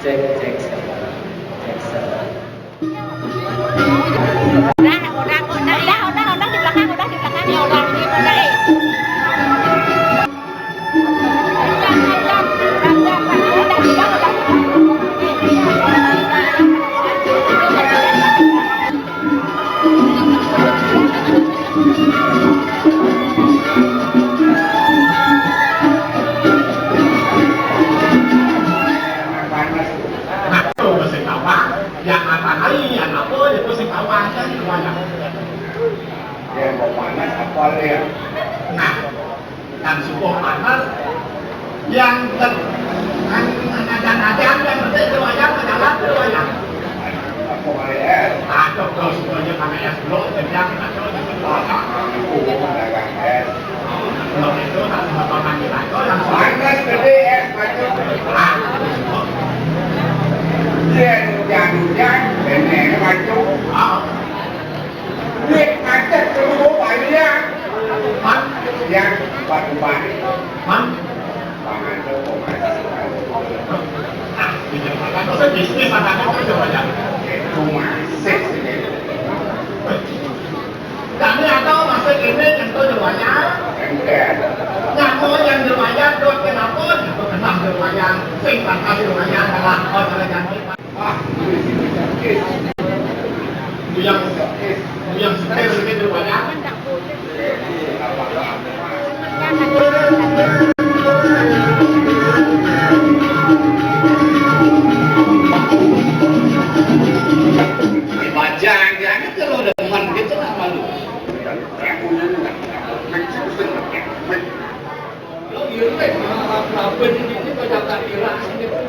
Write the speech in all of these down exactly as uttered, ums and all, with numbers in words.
Cek, cek, cek, cek. Udah, udah, udah, udah, udah, udah di belakang, udah di belakang, ya udah, ini udah, eh. Nah, tuh, sing tawang. Yang apa lagi? Yang apa? Itu sing tawang kan, semuanya. Yang mau panas apa, ya? Nah, yang suka panas, yang ter-, yang ngajar-ngajar, yang penting doanya, berjalan doanya. Apa, ya? Aduh, kalau semuanya pakai es dulu, kenyang, aduh, gitu. Panas gede es, Mas. Iya, hujan-hujan, bener, Mas. Duit macet, semua bayar. Hah? Ya, buat rumah. Hah? Pangan tuh, kok masih. Ah, di Jakarta, kok saya bisnis, anak-anak kerja banyak. Itu masih sih. Kami atau masih ini yang tuh jawanya? Enggak. Nyamu yang jawanya tuh kenapa? Itu kenal jawanya. Sing pantas jawanya adalah orang yang, ah, yang, yang setir ini jawanya. Bajang, jangan kalau demen gitu, nggak malu. Lo iya, lo, apa, apa ini, ini banyak tak kira sih, gitu.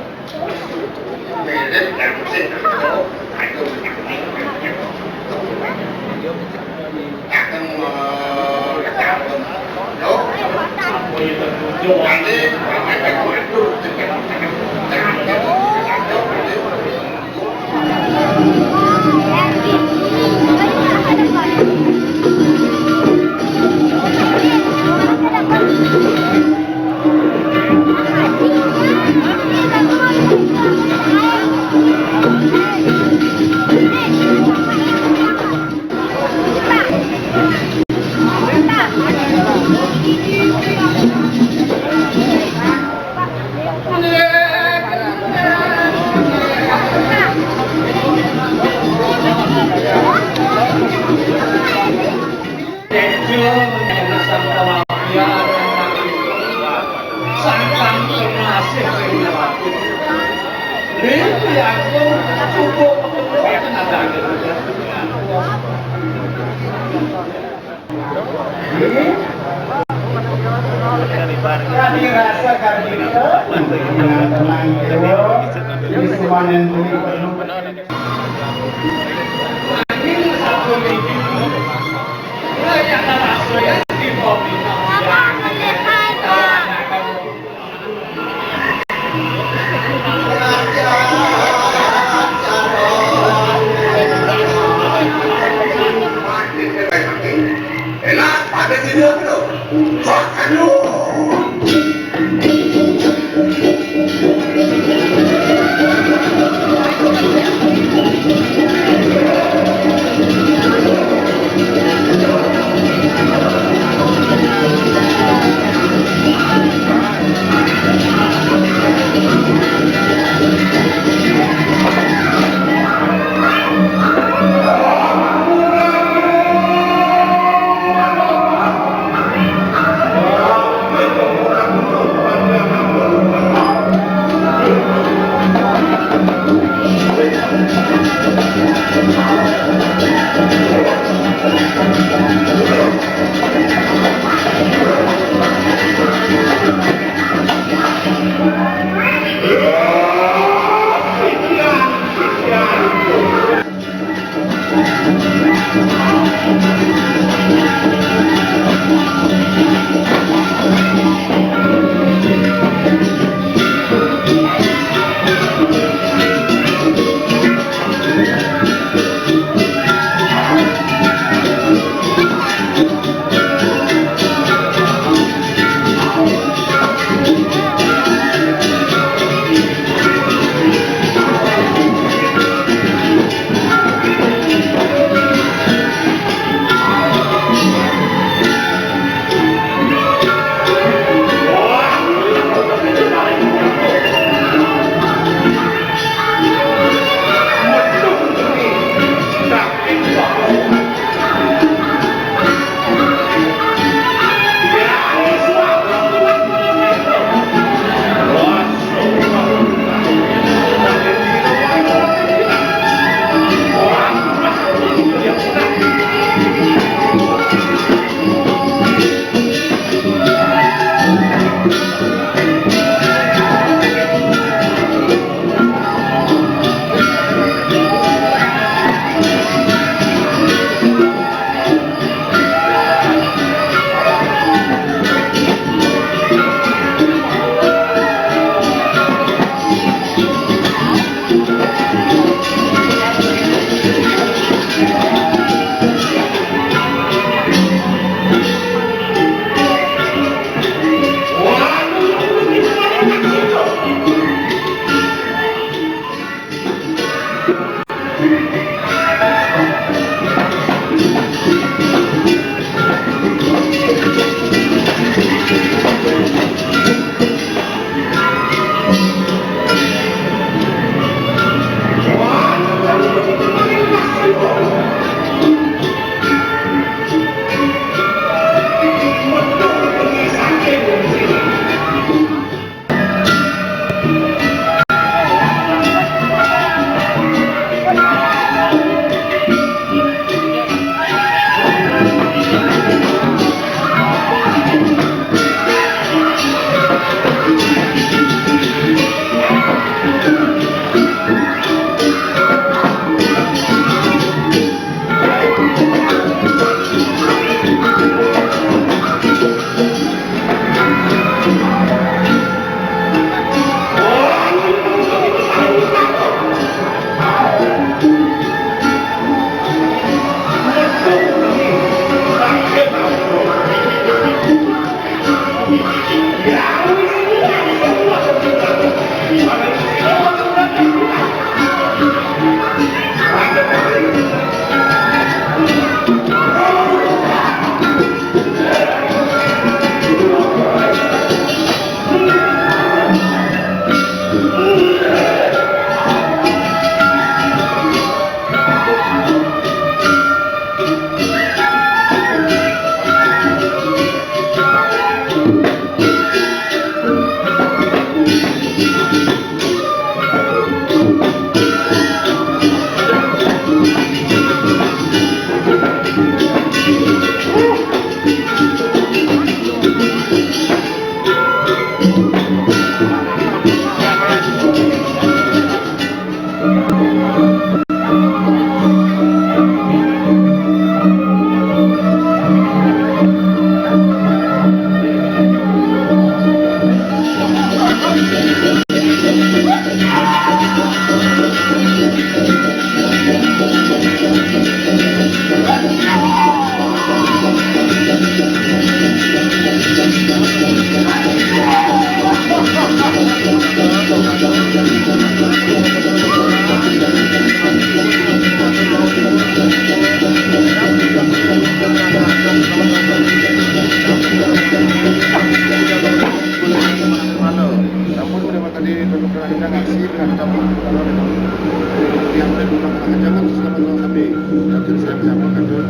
Sampun menika tadi dodok aja ngaksi dengan tamu. Yang ada bukan aja kan selamat malam kami. Tapi saya menyapa kantor.